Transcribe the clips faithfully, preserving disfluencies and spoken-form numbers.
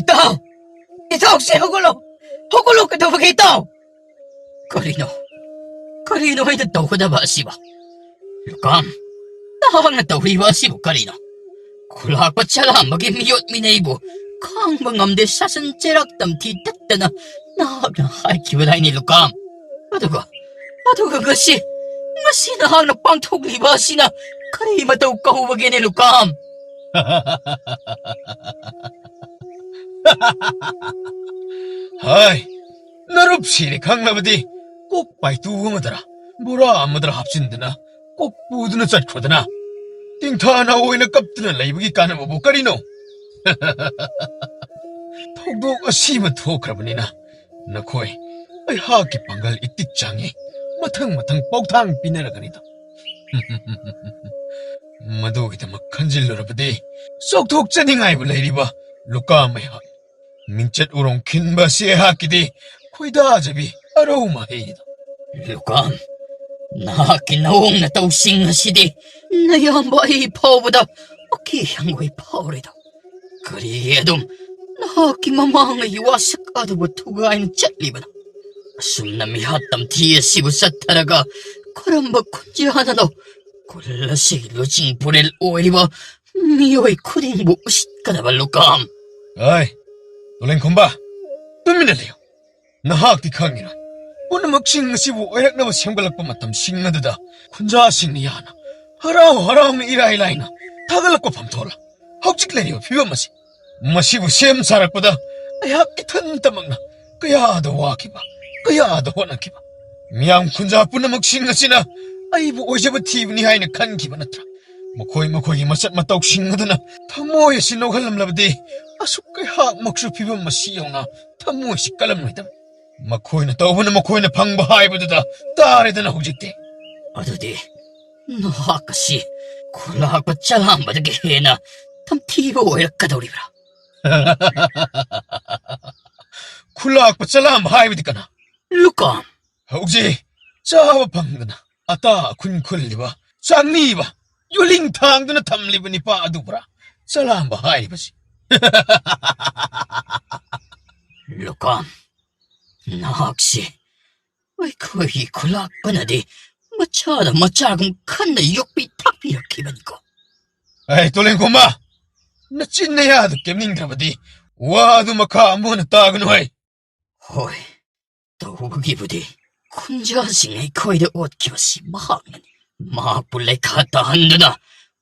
ꯏꯇꯥꯎ! ꯏꯇꯥꯎꯁꯦ ꯍꯧꯒꯠꯂꯣ! ꯍꯧꯒꯠꯂꯣ! ꯀꯩꯗꯧꯕꯒꯤ, ꯏꯇꯥꯎ? ꯀꯔꯤꯅꯣ? ꯀꯔꯤꯅꯣ ꯑꯩꯅ ꯇꯧꯒꯗꯕ ꯑꯁꯤꯕꯣ? ꯂꯨꯀꯥꯝ, ꯅꯍꯥꯛꯅ ꯇꯧꯔꯤꯕ ꯑꯁꯤꯕꯨ ꯀꯔꯤꯅꯣ? ꯈꯨꯂꯥꯛꯄ ꯆꯂꯥꯝꯕꯒꯤ ꯃꯤꯑꯣꯠ ꯃꯤꯅꯩꯕꯨ ꯈꯥꯡꯕ ꯉꯝꯗꯦ, ꯁꯥꯁꯟ ꯆꯩꯔꯥꯛ ꯇꯝꯊꯤ ꯇꯠꯇꯅ ꯅꯍꯥꯛꯅ ꯍꯥꯏꯈꯤꯕꯗꯥꯏꯅꯦ, ꯂꯨꯀꯥꯝ? ꯑꯗꯨꯒ, ꯑꯗꯨꯒ ꯉꯁꯤ, ꯉꯁꯤ ꯅꯍꯥꯛꯅ ꯄꯥꯡꯊꯣꯛꯂꯤꯕ ꯑꯁꯤꯅ ꯀꯔꯤ ꯃꯇꯧ ꯀꯧꯕꯒꯦꯅꯦ, ꯂꯨꯀꯥꯝ? ꯍꯥꯏ, ꯅꯔꯨꯞ ꯁꯤꯔꯦ ꯈꯪꯂꯕꯗꯤ ꯀꯣꯛ ꯄꯥꯏꯇꯨ ꯑꯃꯗꯔ ꯕꯣꯔꯥ ꯑꯃꯗꯔ ꯍꯥꯞꯆꯤꯟꯗꯨꯅ ꯀꯣꯛ ꯄꯨꯗꯨꯅ ꯆꯠꯈ꯭ꯔꯣꯗꯅ꯫ ꯇꯤꯡꯊꯥ ꯅꯥꯑꯣꯏꯅ ꯀꯞꯇꯨꯅ ꯂꯩꯕꯒꯤ ꯀꯥꯟꯅꯕꯕꯨ ꯀꯔꯤꯅꯣ? ꯊꯧꯗꯣꯛ ꯑꯁꯤꯃ ꯊꯣꯛꯈ꯭ꯔꯕꯅꯤꯅ ꯅꯈꯣꯏ ꯑꯩꯍꯥꯛꯀꯤ ꯄꯥꯡꯒꯜ ꯏꯇꯤꯛ ꯆꯥꯡꯉꯤ꯫ ꯃꯊꯪ ꯃꯊꯪ ꯄꯥꯎꯊꯥꯡ ꯄꯤꯅꯔꯒꯅꯤꯗꯣ꯫ ꯃꯗꯨꯒꯤꯗꯃꯛ ꯈꯟꯖꯤꯜꯂꯨꯔꯕꯗꯤ ꯆꯥꯎꯊꯣꯛꯆꯅꯤꯡꯉꯥꯏꯕꯨ ꯂꯩꯔꯤꯕ ꯂꯨꯀꯥꯝ ꯑꯩꯍꯥꯛ꯫ ꯃꯤꯡꯆꯠ ꯎꯔꯣꯡ ꯈꯤꯟꯕ ꯑꯁꯤ ꯑꯩꯍꯥꯛꯀꯤꯗꯤ ꯈꯣꯏꯗꯥꯖꯕꯤ ꯑꯔꯧ ꯃꯍꯩꯅꯤꯗꯣ꯫ ꯂꯨꯀꯥꯝ, ꯅꯍꯥꯛꯀꯤ ꯅꯑꯣꯡ ꯅꯇꯧꯁꯤꯡ ꯑꯁꯤꯗꯤ ꯅꯌꯥꯝꯕ ꯑꯩ ꯐꯥꯎꯕꯗ ꯑꯀꯤ ꯍꯪꯒꯣꯏ ꯐꯥꯎꯔꯦꯗꯣ꯫ ꯀꯔꯤꯒꯤ ꯑꯗꯨꯝ ꯅꯍꯥꯛꯀꯤ ꯃꯃꯥꯡꯉꯩꯒꯤ ꯋꯥꯁꯛ ꯑꯗꯨꯕꯨ ꯊꯨꯒꯥꯏꯅ ꯆꯠꯂꯤꯕꯅꯣ? ꯑꯁꯨꯝꯅ ꯃꯤꯍꯥꯠ ꯇꯝꯊꯤ ꯑꯁꯤꯕꯨ ꯆꯠꯊꯔꯒ ꯀꯔꯝꯕ ꯈꯨꯟꯖꯥꯅꯅꯣ ꯈꯨꯜ ꯑꯁꯤꯒꯤ ꯂꯨꯆꯤꯡ ꯄꯨꯔꯦꯜ ꯑꯣꯏꯔꯤꯕ ꯃꯤꯑꯣꯏ ꯈꯨꯗꯤꯡꯕꯨ ꯎꯁꯤꯠꯀꯗꯕ ꯂꯨꯀꯥꯝ? ꯑꯩ, ꯇꯨꯂꯦꯟꯈꯨꯝꯕ, ꯇꯨꯃꯤꯟꯅ ꯂꯩꯌꯨ꯫ ꯅꯍꯥꯛꯇꯤ ꯈꯪꯉꯤꯔꯥ? ꯄꯨꯝꯅꯃꯛꯁꯤꯡ ꯑꯁꯤꯕꯨ ꯑꯣꯏꯔꯛꯅꯕ ꯁꯦꯝꯒꯠꯂꯛꯄ ꯃꯇꯝꯁꯤꯡ ꯑꯗꯨꯗ ꯈꯨꯟꯖꯥꯁꯤꯡꯅ ꯌꯥꯅ ꯍꯔꯥꯎ ꯍꯔꯥꯎꯅ ꯏꯔꯥꯏ ꯂꯥꯏꯅ ꯊꯥꯒꯠꯂꯛꯄ ꯐꯝꯊꯣꯛꯂ ꯍꯧꯖꯤꯛ ꯂꯩꯔꯤꯕ ꯐꯤꯕꯝ ꯑꯁꯤ, ꯃꯁꯤꯕꯨ ꯁꯦꯝ ꯁꯥꯔꯛꯄꯗ ꯑꯩꯍꯥꯛ ꯏꯊꯟꯇꯃꯛꯅ ꯀꯌꯥꯗ ꯋꯥꯈꯤꯕ, ꯀꯌꯥꯗ ꯍꯣꯠꯅꯈꯤꯕ꯫ ꯃꯤꯌꯥꯝ ꯈꯨꯟꯖꯥ ꯄꯨꯝꯅꯃꯛꯁꯤꯡ ꯑꯁꯤꯅ ꯑꯩꯕꯨ ꯑꯣꯏꯖꯕ ꯊꯤꯕꯅꯤ ꯍꯥꯏꯅ ꯈꯟꯈꯤꯕ ꯅꯠꯇ꯭ꯔꯥ? ꯃꯈꯣꯏ ꯃꯈꯣꯏꯒꯤ ꯃꯆꯠ ꯃꯇꯧꯁꯤꯡ ꯑꯗꯨꯅ ꯊꯃꯣꯏ ꯑꯁꯤ ꯅꯣꯛꯍꯜꯂꯝꯂꯕꯗꯤ ꯑꯁꯨꯛ ꯑꯩꯍꯥꯛꯃꯛꯁꯨ ꯐꯤꯕꯝ ꯑꯁꯤ ꯌꯧꯅ ꯊꯃꯣꯏꯁꯤ ꯀꯜꯂꯝꯂꯣꯏꯗꯕꯅꯤ꯫ ꯃꯈꯣꯏꯅ ꯇꯧꯕꯅ ꯃꯈꯣꯏꯅ ꯐꯪꯕ ꯍꯥꯏꯕꯗꯨꯗ ꯇꯥꯔꯦꯗꯅ ꯍꯧꯖꯤꯛꯇꯤ꯫ ꯑꯗꯨꯗꯤ ꯅꯍꯥꯛ ꯑꯁꯤ ꯈꯨꯂꯥꯛꯄ ꯆꯂꯥꯝꯕꯗꯒꯤ ꯍꯦꯟꯅ ꯇꯝꯊꯤꯕ ꯑꯣꯏꯔꯛꯀꯗꯧꯔꯤꯕ꯭ꯔꯥ? ꯈꯨꯂꯥꯛꯄ ꯆꯂꯥꯝꯕ ꯍꯥꯏꯕꯗꯤ ꯀꯅꯥ? ꯂꯨꯀꯥꯝ꯫ ꯍꯧꯖꯤꯛ ꯆꯥꯕ ꯐꯪꯗꯅ ꯑꯇꯥ ꯑꯈꯨꯟ ꯈꯨꯜꯂꯤꯕ, ꯆꯥꯛꯅꯤꯕ, ꯌꯨꯂꯤꯡ ꯊꯥꯡꯗꯨꯅ ꯊꯝꯂꯤꯕ ꯅꯤꯄꯥ ꯑꯗꯨꯕꯨꯔꯥ ꯆꯂꯥꯝꯕ ꯍꯥꯏꯔꯤꯕꯁꯤ? ꯂꯨꯀꯥꯝ, ꯅꯍꯥꯛꯁꯤ ꯑꯩꯈꯣꯏꯒꯤ ꯈꯨꯂꯥꯛꯄꯅꯗꯤ ꯃꯆꯥꯗ ꯃꯆꯥꯒꯨꯝ ꯈꯟꯅ ꯌꯣꯛꯄꯤ ꯊꯥꯛꯄꯤꯔꯛꯈꯤꯕꯅꯤꯀꯣ꯫ ꯑꯩ ꯇꯣꯂꯦꯟꯈꯣꯝꯕ, ꯅꯆꯤꯟ ꯅꯌꯥꯗ ꯀꯦꯝꯅꯤꯡꯗ꯭ꯔꯕꯗꯤ ꯋꯥꯗꯨ ꯃꯈꯥ ꯑꯃꯨꯛ ꯍꯟꯅ ꯇꯥꯒꯅꯨ ꯍꯩ꯫ ꯍꯣꯏ, ꯇꯧꯕꯒꯤꯕꯨꯗꯤ ꯈꯨꯟꯖꯥꯁꯤꯡ ꯑꯩꯈꯣꯏꯗ ꯑꯣꯠꯈꯤꯕꯁꯤ ꯃꯍꯥꯛꯅꯅꯤ꯫ ꯃꯍꯥꯛꯄꯨ ꯂꯩꯈꯥ ꯇꯥꯍꯟꯗꯨꯅ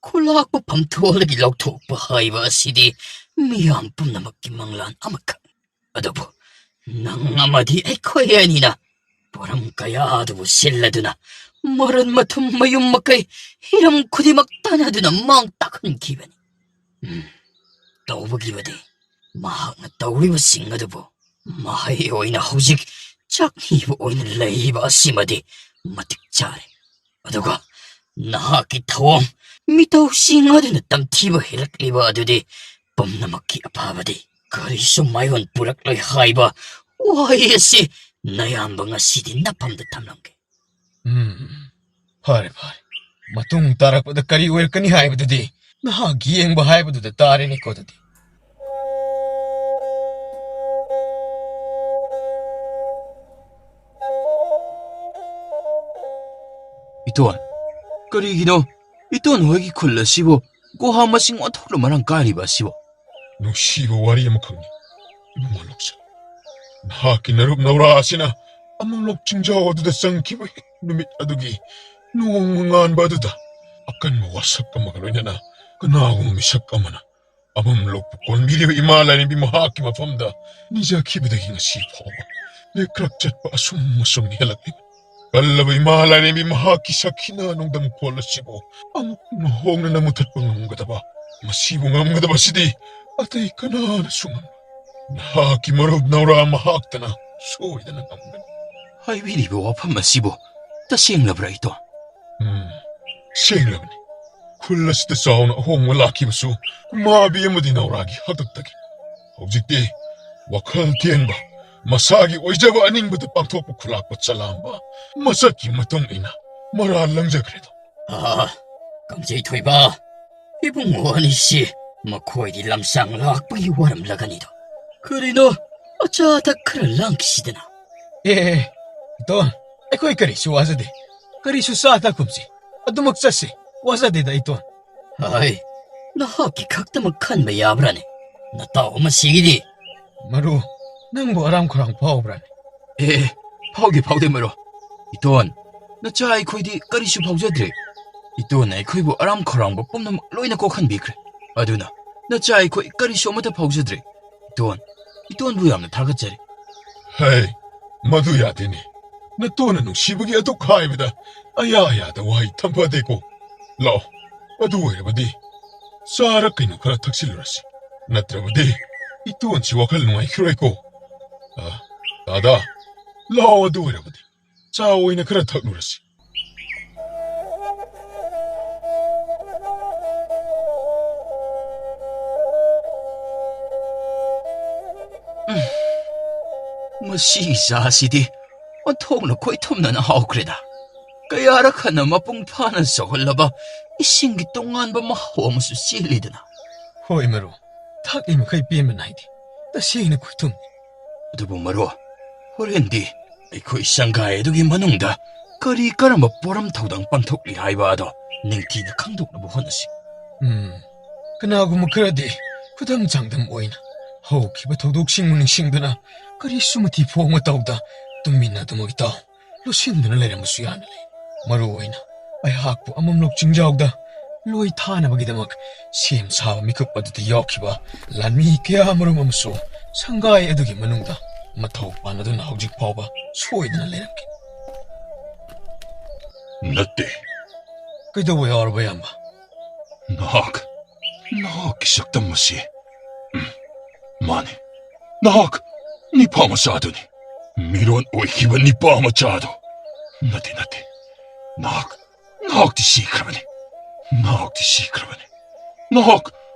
ꯈꯨꯂꯥꯛꯄ ꯐꯝꯊꯣꯜꯗꯒꯤ ꯂꯧꯊꯣꯛꯄ ꯍꯥꯏꯕ ꯑꯁꯤꯗꯤ ꯃꯤꯌꯥꯝ ꯄꯨꯝꯅꯃꯛꯀꯤ ꯃꯪꯂꯥꯟ ꯑꯃꯈꯛꯅꯤ꯫ ꯑꯗꯨꯕꯨ ꯅꯪ ꯑꯃꯗꯤ ꯑꯩꯈꯣꯏ ꯑꯅꯤꯅ ꯄꯣꯔꯝ ꯀꯌꯥꯗꯨꯕꯨ ꯁꯤꯜꯂꯗꯨꯅ ꯃꯔꯟ ꯃꯊꯨꯝ ꯃꯌꯨꯝ ꯃꯀꯩ ꯍꯤꯔꯝ ꯈꯨꯗꯤꯡꯃꯛ ꯇꯥꯟꯅꯗꯨꯅ ꯃꯥꯡ ꯇꯥꯛꯍꯟꯈꯤꯕꯅꯤ꯫ ꯎꯝ, ꯇꯧꯕꯒꯤꯕꯨꯗꯤ ꯃꯍꯥꯛꯅ ꯇꯧꯔꯤꯕꯁꯤꯡ ꯑꯗꯨꯕꯨ ꯃꯍꯩ ꯑꯣꯏꯅ ꯍꯧꯖꯤꯛ ꯆꯥꯛꯅꯤꯕ ꯑꯣꯏꯅ ꯂꯩꯕ ꯑꯁꯤꯃꯗꯤ ꯃꯇꯤꯛ ꯆꯥꯔꯦ꯫ ꯑꯗꯨꯒ ꯅꯍꯥꯛꯀꯤ ꯊꯧꯑꯣꯡ ꯃꯤꯇꯧꯁꯤꯡ ꯑꯗꯨꯅ ꯇꯝꯊꯤꯕ ꯍꯦꯜꯂꯛꯂꯤꯕ ꯑꯗꯨꯗꯤ ꯄꯨꯝꯅꯃꯛꯀꯤ ꯑꯐꯕꯗꯤ ꯀꯔꯤꯁꯨ ꯃꯥꯏꯑꯣꯟ ꯄꯨꯔꯛꯂꯣꯏ ꯍꯥꯏꯕ ꯋꯥꯍꯩ ꯑꯁꯤ ꯅꯌꯥꯝꯕ ꯉꯁꯤꯗꯤ ꯅꯐꯝꯗ ꯊꯝꯂꯝꯒꯦ꯫ ꯎꯝ, ꯐꯔꯦ, ꯐꯔꯦ꯫ ꯃꯇꯨꯡ ꯇꯥꯔꯛꯄꯗ ꯀꯔꯤ ꯑꯣꯏꯔꯛꯀꯅꯤ ꯍꯥꯏꯕꯗꯨꯗꯤ ꯅꯍꯥꯛ ꯌꯦꯡꯕ ꯍꯥꯏꯕꯗꯨꯗ ꯇꯥꯔꯦꯅꯦꯀꯣ ꯑꯗꯨꯗꯤ꯫ ꯏꯇꯣꯟ, ꯀꯔꯤꯒꯤꯅꯣ ꯏꯇꯣꯟ ꯍꯣꯏꯒꯤ ꯈꯨꯜ ꯑꯁꯤꯕꯨ ꯒꯨꯍꯥ ꯃꯁꯤꯡ ꯑꯣꯟꯊꯣꯛꯅ ꯃꯔꯥꯡ ꯀꯥꯏꯔꯤꯕ ꯑꯁꯤꯕꯨ? ꯅꯨꯡꯁꯤꯕ ꯋꯥꯔꯤ ꯑꯃꯈꯛꯅꯤ, ꯏꯕꯨꯡꯉꯣ ꯂꯧꯁꯥ꯫ ꯅꯍꯥꯛꯀꯤ ꯅꯔꯨꯞ ꯅꯧꯔꯥ ꯑꯁꯤꯅ ꯑꯃꯝꯂꯣꯛ ꯆꯤꯡꯖꯥꯎ ꯑꯗꯨꯗ ꯆꯪꯈꯤꯕ ꯍꯦꯛ ꯅꯨꯃꯤꯠ ꯑꯗꯨꯒꯤ ꯅꯣꯡ ꯉꯥꯟꯕ ꯑꯗꯨꯗ ꯑꯀꯟꯕ ꯋꯥꯁꯛ ꯑꯃꯒ ꯂꯣꯏꯅꯅ ꯀꯅꯥꯒꯨꯝꯕ ꯃꯤꯁꯛ ꯑꯃꯅ ꯑꯃꯝꯂꯣꯛꯄꯨ ꯀꯣꯟꯕꯤꯔꯤꯕ ꯏꯃꯥ ꯂꯥꯏꯔꯦꯝꯕꯤ ꯃꯍꯥꯛꯀꯤ ꯃꯐꯝꯗ ꯅꯤꯖꯈꯤꯕꯗꯒꯤ ꯉꯁꯤ ꯐꯥꯎꯕ ꯂꯩꯀ꯭ꯔꯛ ꯆꯠꯄ ꯑꯁꯨꯝ ꯑꯁꯨꯝ ꯍꯦꯜꯂꯛꯂꯤꯕ ꯀꯜꯂꯕ ꯏꯃꯥ ꯂꯥꯏꯔꯦꯝꯕꯤ ꯃꯍꯥꯛꯀꯤ ꯁꯛꯈꯤꯅ ꯅꯣꯡꯗꯝ ꯈꯣꯜ ꯑꯁꯤꯕꯨ ꯑꯃꯨꯛ ꯍꯣꯡꯅꯅ ꯃꯨꯊꯠꯄ ꯉꯝꯒꯗꯕ, ꯃꯁꯤꯕꯨ ꯉꯝꯒꯗꯕꯁꯤꯗꯤ ꯑꯇꯩ ꯀꯅꯥꯅꯁꯨ ꯉꯝꯂꯣꯏ꯫ ꯅꯍꯥꯛꯀꯤ ꯃꯔꯨꯞ ꯅꯧꯔꯥ ꯃꯍꯥꯛꯇꯅ ꯁꯣꯏꯗꯅ ꯉꯝꯒꯅꯤ꯫ ꯍꯥꯏꯕꯤꯔꯤꯕ ꯋꯥꯐꯝ ꯑꯁꯤꯕꯨ ꯇꯁꯦꯡꯂꯕ꯭ꯔꯥ, ꯏꯇꯣꯟ? ꯎꯝ, ꯁꯦꯡꯂꯕꯅꯤ꯫ ꯈꯨꯜ ꯑꯁꯤꯗ ꯆꯥꯎꯅ ꯑꯍꯣꯡꯕ ꯂꯥꯛꯈꯤꯕꯁꯨ ꯀꯨꯃꯥꯕꯤ ꯑꯃꯗꯤ ꯅꯧꯔꯥꯒꯤ ꯍꯥꯛꯇꯛꯇꯒꯤ꯫ ꯍꯧꯖꯤꯛꯇꯤ ꯋꯥꯈꯜ ꯇꯦꯟꯕ, ꯃꯁꯥꯒꯤ ꯑꯣꯏꯖꯕ ꯑꯅꯤꯡꯕꯗ ꯄꯥꯡꯊꯣꯛꯄ ꯈꯨꯂꯥꯛꯄ ꯆꯂꯥꯝꯕ ꯃꯁꯛꯀꯤ ꯃꯇꯨꯡ ꯏꯟꯅ ꯃꯔꯥꯜ ꯂꯪꯖꯈ꯭ꯔꯦꯗꯣ꯫ ꯑꯥ, ꯀꯥꯡꯖꯩ ꯊꯣꯏꯕ, ꯏꯕꯨꯡꯉꯣ ꯑꯅꯤꯁꯤ ꯃꯈꯣꯏꯗꯤ ꯂꯝꯁꯥꯡ ꯂꯥꯛꯄꯒꯤ ꯋꯥꯔꯝꯂꯒꯅꯤꯗꯣ꯫ ꯀꯔꯤꯅꯣ? ꯑꯆꯥ ꯑꯊꯛ ꯈꯔ ꯂꯥꯡꯈꯤꯁꯤꯗꯅ꯫ ꯑꯦ, ꯑꯦ, ꯏꯇꯣꯟ, ꯑꯩꯈꯣꯏ ꯀꯔꯤꯁꯨ ꯋꯥꯖꯗꯦ꯫ ꯀꯔꯤꯁꯨ ꯆꯥ ꯊꯛꯀꯨꯝꯁꯤ꯫ ꯑꯗꯨꯃꯛ ꯆꯠꯁꯤ꯫ ꯋꯥꯖꯗꯦꯗ, ꯏꯇꯣꯟ꯫ ꯍꯥꯏ, ꯅꯍꯥꯛꯀꯤ ꯈꯛꯇꯃꯛ ꯈꯟꯕ ꯌꯥꯕ꯭ꯔꯥꯅꯦ? ꯅꯇꯥꯎ ꯑꯃꯁꯤꯒꯤꯗꯤ꯫ ꯃꯔꯨ, ꯅꯪꯕꯨ ꯑꯔꯥꯝ ꯈꯧꯔꯥꯡ ꯐꯥꯎꯕ꯭ꯔꯥꯅꯦ? ꯑꯦ, ꯑꯦ, ꯐꯥꯎꯗꯦ, ꯐꯥꯎꯗꯦ, ꯃꯔꯨ꯫ ꯏꯇꯣꯟ, ꯅꯆꯥ ꯑꯩꯈꯣꯏꯗꯤ ꯀꯔꯤꯁꯨ ꯐꯥꯎꯖꯗ꯭ꯔꯦ꯫ ꯏꯇꯣꯟꯅ ꯑꯩꯈꯣꯏꯕꯨ ꯑꯔꯥꯝ ꯈꯧꯔꯥꯡꯕ ꯄꯨꯝꯅꯃꯛ ꯂꯣꯏꯅ ꯀꯣꯛꯍꯟꯕꯤꯈ꯭ꯔꯦ꯫ ꯑꯗꯨꯅ ꯅꯆꯥ ꯑꯩꯈꯣꯏ ꯀꯔꯤꯁꯨ ꯑꯃꯠꯇ ꯐꯥꯎꯖꯗ꯭ꯔꯦ꯫ ꯏꯇꯣꯟ, ꯏꯇꯣꯟꯕꯨ ꯌꯥꯝꯅ ꯊꯥꯒꯠꯆꯔꯤ꯫ ꯍꯩ, ꯃꯗꯨ ꯌꯥꯗꯦꯅꯦ꯫ ꯅꯇꯣꯟꯅ ꯅꯨꯡꯁꯤꯕꯒꯤ ꯑꯗꯨꯛ ꯍꯥꯏꯕꯗ ꯑꯌꯥ ꯑꯌꯥꯗ ꯋꯥꯍꯩ ꯊꯝꯐꯗꯦꯀꯣ꯫ ꯂꯥꯛꯑꯣ, ꯑꯗꯨ ꯑꯣꯏꯔꯕꯗꯤ ꯆꯥꯔ ꯀꯩꯅꯣ ꯈꯔ ꯊꯛꯆꯤꯜꯂꯨꯔꯁꯤ꯫ ꯅꯠꯇ꯭ꯔꯕꯗꯤ ꯏꯇꯣꯟꯁꯤ ꯋꯥꯈꯜ ꯅꯨꯡꯉꯥꯏꯈꯤꯔꯣꯏꯀꯣ꯫ ꯑ, ꯗꯥꯗꯥ, ꯂꯥꯛꯑꯣ, ꯑꯗꯨ ꯑꯣꯏꯔꯕꯗꯤ ꯆꯥ ꯑꯣꯏꯅ ꯈꯔ ꯊꯛꯂꯨꯔꯁꯤ꯫ ꯃꯁꯤꯒꯤ ꯆꯥꯁꯤꯗꯤ ꯑꯣꯟꯊꯣꯛꯅ ꯈꯣꯏꯊꯨꯝꯅꯅ ꯍꯥꯎꯈ꯭ꯔꯦꯗ꯫ ꯀꯌꯥꯔꯛ ꯍꯟꯅ ꯃꯄꯨꯡ ꯐꯥꯅ ꯁꯧꯍꯜꯂꯕ ꯏꯁꯤꯡꯒꯤ ꯇꯣꯉꯥꯟꯕ ꯃꯍꯥꯎ ꯑꯃꯁꯨ ꯆꯦꯜꯂꯤꯗꯅ꯫ ꯍꯣꯏ ꯃꯔꯨꯞ, ꯊꯛꯂꯤ ꯃꯈꯩ ꯄꯦꯟꯕ ꯅꯥꯏꯗꯦ꯫ ꯇꯁꯦꯡꯅ ꯈꯣꯏꯊꯨꯝꯅꯤ꯫ ꯑꯗꯨꯕꯨ ꯃꯔꯨꯞ, ꯍꯣꯔꯦꯟꯗꯤ ꯑꯩꯈꯣꯏ ꯁꯪꯒꯥꯏ ꯑꯗꯨꯒꯤ ꯃꯅꯨꯡꯗ ꯀꯔꯤ ꯀꯔꯝꯕ ꯄꯣꯔꯝ ꯊꯧꯗꯥꯡ ꯄꯥꯡꯊꯣꯛꯂꯤ ꯍꯥꯏꯕ ꯑꯗꯣ ꯅꯤꯡꯊꯤꯅ ꯈꯪꯗꯣꯛꯅꯕ ꯍꯣꯠꯅꯁꯤ꯫ ꯎꯝ, ꯀꯅꯥꯒꯨꯝꯕ ꯈꯔꯗꯤ ꯈꯨꯗꯝ ꯆꯥꯡꯗꯝ ꯑꯣꯏꯅ ꯍꯧꯈꯤꯕ ꯊꯧꯗꯣꯛꯁꯤꯡꯕꯨ ꯅꯤꯡꯁꯤꯡꯗꯨꯅ ꯀꯔꯤꯁꯨ ꯃꯊꯤ ꯐꯣꯡꯕ ꯇꯧꯗ ꯇꯨꯃꯤꯟꯅ ꯑꯗꯨꯃꯛ ꯏꯇꯥꯎ ꯂꯣꯠꯁꯤꯟꯗꯨꯅ ꯂꯩꯔꯝꯕꯁꯨ ꯌꯥꯅ ꯂꯩ꯫ ꯃꯔꯨ ꯑꯣꯏꯅ ꯑꯩꯍꯥꯛꯄꯨ ꯑꯃꯝꯂꯣꯛ ꯆꯤꯡꯖꯥꯎꯗ ꯂꯣꯏ ꯊꯥꯅꯕꯒꯤꯗꯃꯛ ꯁꯦꯝ ꯁꯥꯕ ꯃꯤꯀꯨꯞ ꯑꯗꯨꯗ ꯌꯥꯎꯈꯤꯕ ꯂꯥꯟꯃꯤ ꯀꯌꯥ ꯃꯔꯨꯝ ꯑꯃꯁꯨ ꯁꯪꯒꯥꯏ ꯑꯗꯨꯒꯤ ꯃꯅꯨꯡꯗ ꯃꯊꯧ ꯄꯥꯟꯅꯗꯨꯅ ꯍꯧꯖꯤꯛ ꯐꯥꯎꯕ ꯁꯣꯏꯗꯅ ꯂꯩꯔꯝꯈꯤ꯫ ꯅꯠꯇꯦ꯫ ꯀꯩꯗꯧꯕ ꯌꯥꯎꯔꯕ, ꯏꯌꯥꯝꯕ? ꯅꯍꯥꯛ, ꯅꯍꯥꯛꯀꯤ ꯁꯛꯇꯝ ꯑꯁꯤ, ꯎꯝ, ꯃꯥꯅꯤ, ꯅꯍꯥꯛ ꯅꯤꯄꯥ ꯃꯆꯥꯗꯨꯅꯤ꯫ ꯃꯤꯔꯣꯟ ꯑꯣꯏꯈꯤꯕ ꯅꯤꯄꯥ ꯃꯆꯥꯗꯣ꯫ ꯅꯠꯇꯦ, ꯅꯠꯇꯦ꯫ ꯅꯍꯥꯛ, ꯅꯍꯥꯛꯇꯤ ꯁꯤꯈ꯭ꯔꯕꯅꯤ꯫ ꯅꯍꯥꯛꯇꯤ ꯁꯤꯈ꯭ꯔꯕꯅꯤ꯫ ꯅꯍꯥꯛ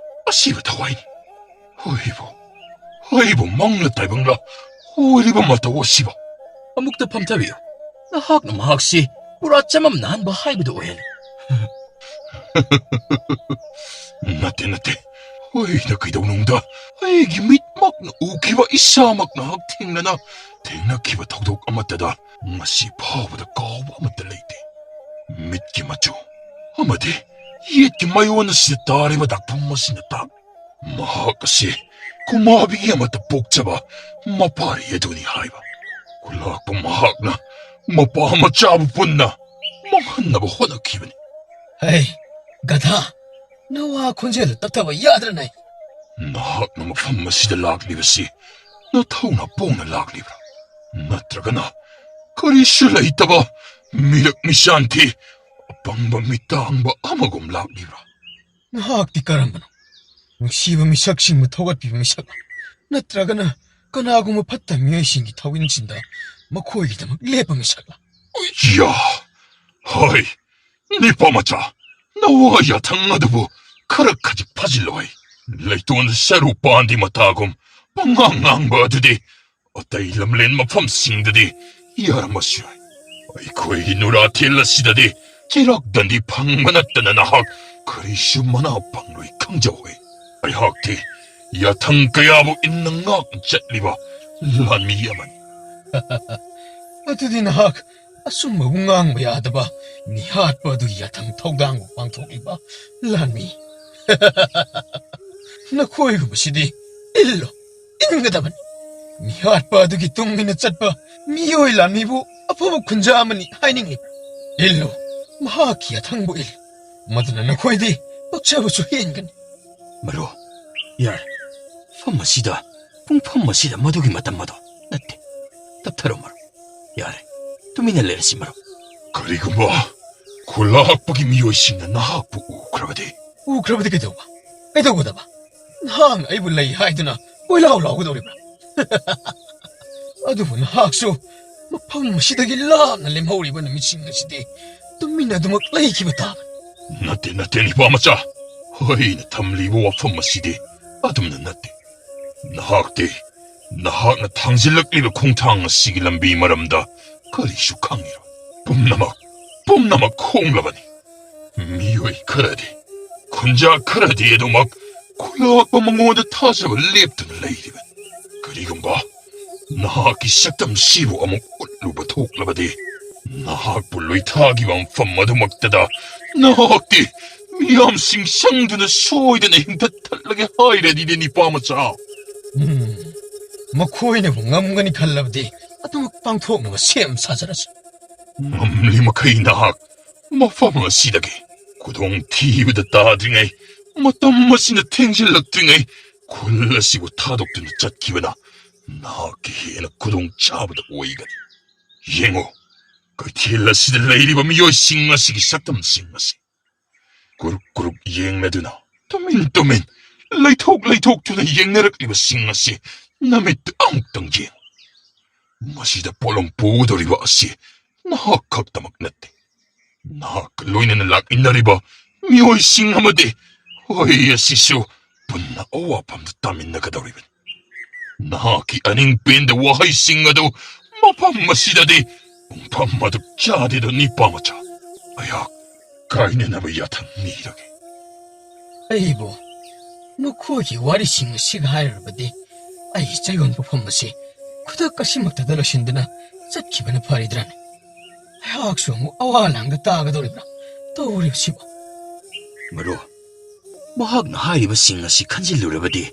ꯑꯁꯤꯕ ꯊꯋꯥꯏꯅꯤ꯫ ꯍꯣꯏꯕꯨ, ꯍꯣꯏꯕꯨ ꯃꯪꯂ ꯇꯥꯏꯕꯪꯂ ꯑꯣꯏꯔꯤꯕ ꯃꯇꯧ ꯑꯁꯤꯕꯨ꯫ ꯑꯃꯨꯛꯇ ꯐꯝꯊꯕꯤꯌꯨ꯫ ꯅꯍꯥꯛꯅ ꯃꯍꯥꯛꯁꯤ ꯄꯨꯔꯥ ꯆꯃꯝꯅꯍꯟꯕ ꯍꯥꯏꯕꯗꯨ ꯑꯣꯏꯍꯜꯂꯤ꯫ ꯅꯠꯇꯦ, ꯅꯠꯇꯦ꯫ ꯑꯩꯅ ꯀꯩꯗꯧꯅꯨꯡꯗ ꯑꯩꯒꯤ ꯃꯤꯠꯃꯛꯅ ꯎꯈꯤꯕ, ꯏꯁꯥꯃꯛꯅ ꯍꯛꯊꯦꯡꯅꯅ ꯊꯦꯡꯅꯈꯤꯕ ꯊꯧꯗꯣꯛ ꯑꯃꯠꯇꯗ ꯉꯁꯤ ꯐꯥꯎꯕꯗ ꯀꯥꯎꯕ ꯑꯃꯠꯇ ꯂꯩꯇꯦ꯫ ꯃꯤꯠꯀꯤ ꯃꯆꯨ ꯑꯃꯗꯤ ꯌꯦꯠꯀꯤ ꯃꯌꯣꯟ ꯑꯁꯤꯗ ꯇꯥꯔꯤꯕ ꯗꯥꯛꯐꯝ ꯑꯁꯤꯅ ꯇꯥꯛꯂꯤ꯫ ꯃꯍꯥꯛ ꯑꯁꯤ ꯀꯨꯃꯥꯕꯤ ꯑꯃꯠꯇ ꯄꯣꯛꯆꯕ ꯃꯄꯥꯔꯤ ꯑꯗꯨꯅꯤ ꯍꯥꯏꯕ꯫ ꯈꯨꯂꯥꯛꯄ ꯃꯍꯥꯛꯅ ꯃꯄꯥ ꯃꯆꯥꯕꯨ ꯄꯨꯟꯅ ꯃꯥꯡꯍꯟꯅꯕ ꯍꯣꯠꯅꯈꯤꯕꯅꯤ꯫ ꯍꯩ, ꯒꯙꯥ, ꯅꯋꯥ ꯈꯣꯟꯖꯦꯜꯗꯨ ꯇꯞꯊꯕ ꯌꯥꯗ꯭ꯔꯅꯦ? ꯅꯍꯥꯛꯅ ꯃꯐꯝ ꯑꯁꯤꯗ ꯂꯥꯛꯂꯤꯕꯁꯤ ꯅꯊꯧꯅ ꯄꯣꯡꯅ ꯂꯥꯛꯂꯤꯕ꯭ꯔꯥ? ꯅꯠꯇ꯭ꯔꯒꯅ ꯀꯔꯤꯁꯨ ꯂꯩꯇꯕ ꯃꯤꯔꯛ ꯃꯤꯁꯥꯟ ꯊꯤ ꯑꯄꯪꯕ ꯃꯤꯇꯥꯡꯕ ꯑꯃꯒꯨꯝ ꯂꯥꯛꯂꯤꯕ꯭ꯔꯥ? ꯅꯍꯥꯛꯇꯤ ꯀꯔꯝꯕꯅꯣ? ꯅꯨꯡꯁꯤꯕ ꯃꯤꯁꯛꯁꯤꯡꯕꯨ ꯊꯧꯒꯠꯄꯤꯕ ꯃꯤꯁꯛꯂꯣ? ꯅꯠꯇ꯭ꯔꯒꯅ ꯀꯅꯥꯒꯨꯝꯕ ꯐꯠꯇ ꯃꯤꯑꯣꯏꯁꯤꯡꯒꯤ ꯊꯧꯋꯤꯟꯁꯤꯟꯗ ꯃꯈꯣꯏꯒꯤꯗꯃꯛ ꯂꯦꯞꯄ ꯃꯤꯁꯛꯂꯣ? ꯌꯥ! ꯍꯣꯏ, ꯅꯤꯄꯥ ꯃꯆꯥ, ꯅꯋꯥ ꯌꯥꯊꯪ ꯑꯗꯨꯕꯨ ꯈꯔ ꯈꯖꯤꯛ ꯐꯥꯖꯤꯜꯂꯣ ꯍꯩ꯫ ꯂꯩꯇꯣꯟ ꯁꯔꯨ ꯄꯥꯟꯗꯤ ꯃꯇꯥꯒꯨꯝ ꯄꯉꯥꯡ ꯉꯥꯡꯕ ꯑꯗꯨꯗꯤ ꯑꯇꯩ ꯂꯝꯂꯦꯟ ꯃꯐꯝꯁꯤꯡꯗꯗꯤ ꯌꯥꯔꯝꯕꯁꯨ ꯌꯥꯏ꯫ ꯑꯩꯈꯣꯏꯒꯤ ꯅꯨꯔꯥꯊꯦꯜ ꯑꯁꯤꯗꯗꯤ ꯆꯩꯔꯥꯛ ꯗꯟꯗꯤ ꯐꯪꯕ ꯅꯠꯇꯅ ꯅꯍꯥꯛ ꯀꯔꯤꯁꯨ ꯃꯅꯥ ꯐꯪꯂꯣꯏ ꯈꯪꯖꯧ ꯍꯩ꯫ ꯑꯩꯍꯥꯛꯇꯤ ꯌꯥꯊꯪ ꯀꯌꯥꯕꯨ ꯏꯟꯅ ꯉꯥꯛꯅ ꯆꯠꯂꯤꯕ ꯂꯥꯟꯃꯤ ꯑꯃꯅꯤ꯫ ꯑꯗꯨꯗꯤ ꯅꯍꯥꯛ ꯑꯆꯨꯝꯕꯕꯨ ꯉꯥꯡꯕ ꯌꯥꯗꯕ ꯃꯤꯍꯥꯠꯄ ꯑꯗꯨꯒꯤ ꯌꯥꯊꯪ ꯊꯧꯗꯥꯡꯕꯨ ꯄꯥꯡꯊꯣꯛꯂꯤꯕ ꯂꯥꯟꯃꯤ꯫ ꯅꯈꯣꯏꯒꯨꯝꯕꯁꯤꯗꯤ ꯏꯜꯂꯨ, ꯏꯟꯒꯗꯕꯅꯤ꯫ ꯃꯤꯍꯥꯠꯄ ꯑꯗꯨꯒꯤ ꯇꯨꯡ ꯏꯟꯅ ꯆꯠꯄ ꯃꯤꯑꯣꯏ ꯂꯥꯟꯃꯤꯕꯨ ꯑꯐꯕ ꯈꯨꯟꯖꯥ ꯑꯃꯅꯤ ꯍꯥꯏꯅꯤꯡꯂꯤꯕ꯭ꯔꯥ? ꯏꯜꯂꯨ, ꯃꯍꯥꯛꯀꯤ ꯌꯥꯊꯪꯕꯨ ꯏꯜꯂꯨ꯫ ꯃꯗꯨꯅ ꯅꯈꯣꯏꯗꯤ ꯄꯛꯆꯕꯁꯨ ꯍꯦꯟꯒꯅꯤ꯫ ꯃꯔꯨꯞ, ꯌꯥꯔꯦ꯫ ꯃꯐꯝ ꯑꯁꯤꯗ, ꯄꯨꯡꯐꯝ ꯑꯁꯤꯗ ꯃꯗꯨꯒꯤ ꯃꯇꯝ ꯑꯗꯣ ꯅꯠꯇꯦ꯫ ꯇꯞꯊꯔꯣ ꯃꯔꯨꯞ꯫ ꯌꯥꯔꯦ, ꯇꯨꯃꯤꯟꯅ ꯂꯩꯔꯁꯤ ꯃꯔꯨꯞ꯫ ꯀꯔꯤꯒꯨꯝꯕ ꯈꯨꯂꯥꯛꯄꯒꯤ ꯃꯤꯑꯣꯏꯁꯤꯡꯅ ꯅꯍꯥꯛꯄꯨ ꯎꯈ꯭ꯔꯕꯗꯤ? ꯎꯈ꯭ꯔꯕꯗꯤ ꯀꯩꯗꯧꯕ? ꯀꯩꯗꯧꯒꯗꯕ? ꯅꯍꯥꯛꯅ ꯑꯩꯕꯨ ꯂꯩ ꯍꯥꯏꯗꯨꯅ ꯀꯣꯏꯂꯥꯎ ꯂꯥꯎꯒꯗꯧꯔꯤꯕ꯭ꯔꯥ? ꯑꯗꯨꯕꯨ ꯅꯍꯥꯛꯁꯨ ꯃꯐꯝ ꯑꯁꯤꯗꯒꯤ ꯂꯥꯞꯅ ꯂꯦꯝꯍꯧꯔꯤꯕ ꯅꯨꯃꯤꯠꯁꯤꯡ ꯑꯁꯤꯗꯤ ꯇꯨꯃꯤꯟꯅ ꯑꯗꯨꯃꯛ ꯂꯩꯈꯤꯕ ꯇꯥꯕꯅꯤ꯫ ꯅꯠꯇꯦ, ꯅꯠꯇꯦ, ꯅꯤꯄꯥ ꯃꯆꯥ꯫ ꯑꯩꯅ ꯊꯝꯂꯤꯕ ꯋꯥꯐꯝ ꯑꯁꯤꯗꯤ ꯑꯗꯨꯝꯅ ꯅꯠꯇꯦ꯫ ꯅꯍꯥꯛꯇꯤ ꯅꯍꯥꯛꯅ ꯊꯥꯡꯖꯤꯜꯂꯛꯂꯤꯕ ꯈꯣꯡꯊꯥꯡ ꯑꯁꯤꯒꯤ ꯂꯝꯕꯤ ꯃꯔꯝꯗ ꯀꯔꯤꯁꯨ ꯈꯪꯉꯤꯔꯣꯏ꯫ ꯄꯨꯝꯅꯃꯛ, ꯄꯨꯝꯅꯃꯛ ꯈꯣꯡꯂꯕꯅꯤ꯫ ꯃꯤꯑꯣꯏ ꯈꯔꯗꯤ, ꯈꯨꯟꯖꯥ ꯈꯔꯗꯤ ꯑꯗꯨꯃꯛ ꯈꯨꯂꯥꯛꯄ ꯃꯉꯣꯟꯗ ꯊꯥꯖꯕ ꯂꯦꯞꯇꯨꯅ ꯂꯩꯔꯤꯕꯅꯤ꯫ ꯀꯔꯤꯒꯨꯝꯕ ꯅꯍꯥꯛꯀꯤ ꯁꯛꯇꯝꯁꯤꯕꯨ ꯑꯃꯨꯛ ꯎꯠꯂꯨꯕ ꯊꯣꯛꯂꯕꯗꯤ, ꯅꯍꯥꯛꯄꯨ ꯂꯣꯏꯊꯥꯈꯤꯕ ꯃꯐꯝ ꯑꯗꯨꯃꯛꯇꯗ ꯅꯍꯥꯛꯇꯤ ꯃꯤꯌꯥꯝꯁꯤꯡ ꯆꯪꯗꯨꯅ ꯁꯣꯏꯗꯅ ꯍꯤꯡꯊꯠ ꯊꯠꯂꯒꯦ ꯍꯥꯏꯔꯗꯤꯅꯦ, ꯅꯤꯄꯥ ꯃꯆꯥ꯫ ꯎꯝ, ꯃꯈꯣꯏꯅꯕꯨ ꯉꯝꯒꯅꯤ ꯈꯜꯂꯕꯗꯤ ꯑꯗꯨꯃꯛ ꯄꯥꯡꯊꯣꯛꯅꯕ ꯁꯦꯝ ꯁꯥꯖꯔꯁꯤ꯫ ꯉꯝꯂꯤ ꯃꯈꯩ ꯅꯍꯥꯛ ꯃꯐꯝ ꯑꯁꯤꯗꯒꯤ ꯈꯨꯗꯣꯡ ꯊꯤꯕꯗ ꯇꯥꯗ꯭ꯔꯤꯉꯩ, ꯃꯇꯝ ꯑꯁꯤꯅ ꯊꯦꯡꯖꯤꯜꯂꯛꯇ꯭ꯔꯤꯉꯩ ꯈꯨꯜ ꯑꯁꯤꯕꯨ ꯊꯥꯗꯣꯛꯇꯨꯅ ꯆꯠꯈꯤꯕꯅ ꯅꯍꯥꯛꯀꯤ ꯍꯦꯟꯅ ꯈꯨꯗꯣꯡ ꯆꯥꯕꯗ ꯑꯣꯏꯒꯅꯤ꯫ ꯌꯦꯡꯉꯨ, ꯀꯩꯊꯦꯜ ꯑꯁꯤꯗ ꯂꯩꯔꯤꯕ ꯃꯤꯑꯣꯏꯁꯤꯡ ꯑꯁꯤꯒꯤ ꯁꯛꯇꯝꯁꯤꯡ ꯑꯁꯤ ꯀꯨꯔꯨꯞ ꯀꯨꯔꯨꯞ ꯌꯦꯡꯂꯗꯨꯅ, ꯇꯨꯃꯤꯟ ꯇꯨꯃꯤꯟ ꯂꯩꯊꯣꯛ ꯂꯩꯊꯣꯛꯇꯨꯅ ꯌꯦꯡꯅꯔꯛꯂꯤꯕꯁꯤꯡ ꯑꯁꯤ ꯅꯃꯤꯠꯇ ꯑꯃꯨꯛꯇꯪ ꯌꯦꯡꯉꯨ꯫ ꯃꯁꯤꯗ ꯄꯣꯠꯂꯨꯝ ꯄꯨꯒꯗꯧꯔꯤꯕ ꯑꯁꯤ ꯅꯍꯥꯛ ꯈꯛꯇꯃꯛ ꯅꯠꯇꯦ꯫ ꯅꯍꯥꯛꯀ ꯂꯣꯏꯅꯅ ꯂꯥꯛꯃꯤꯟꯅꯔꯤꯕ ꯃꯤꯑꯣꯏꯁꯤꯡ ꯑꯃꯗꯤ ꯍꯣꯏ ꯑꯁꯤꯁꯨ ꯄꯨꯟꯅ ꯑꯋꯥꯐꯝꯗ ꯇꯥꯃꯤꯟꯅꯒꯗꯧꯔꯤꯕꯅꯤ꯫ ꯅꯍꯥꯛꯀꯤ ꯑꯅꯤꯡ ꯄꯦꯟꯗ ꯋꯥꯍꯩꯁꯤꯡ ꯑꯗꯨ ꯃꯐꯝ ꯑꯁꯤꯗꯗꯤ ꯄꯨꯡꯐꯝ ꯑꯗꯨ ꯆꯥꯗꯦꯗꯣ, ꯅꯤꯄꯥ ꯃꯆꯥ꯫ ꯑꯩꯍꯥꯛ ꯀꯥꯏꯅꯅꯕ ꯌꯥꯊꯪ ꯅꯤꯔꯒꯦ꯫ ꯑꯩꯕꯨ ꯃꯈꯣꯏꯒꯤ ꯋꯥꯔꯤꯁꯤꯡ ꯑꯁꯤꯒ ꯍꯥꯏꯔꯨꯔꯕꯗꯤ, ꯑꯩꯒꯤ ꯆꯌꯣꯜ ꯄꯣꯛꯐꯝ ꯑꯁꯤ ꯈꯨꯗꯛ ꯑꯁꯤꯃꯛꯇꯗ ꯂꯣꯏꯁꯤꯟꯗꯨꯅ ꯆꯠꯈꯤꯕꯅ ꯐꯔꯤꯗ꯭ꯔꯥꯅꯦ? ꯑꯩꯍꯥꯛꯁꯨ ꯑꯃꯨꯛ ꯑꯋꯥ ꯂꯥꯡꯗ ꯇꯥꯒꯗꯧꯔꯤꯕ꯭ꯔꯥ ꯇꯧꯔꯤꯕꯁꯤꯕꯨ? ꯃꯔꯨꯞ, ꯃꯍꯥꯛꯅ ꯍꯥꯏꯔꯤꯕꯁꯤꯡ ꯑꯁꯤ ꯈꯟꯖꯤꯜꯂꯨꯔꯕꯗꯤ,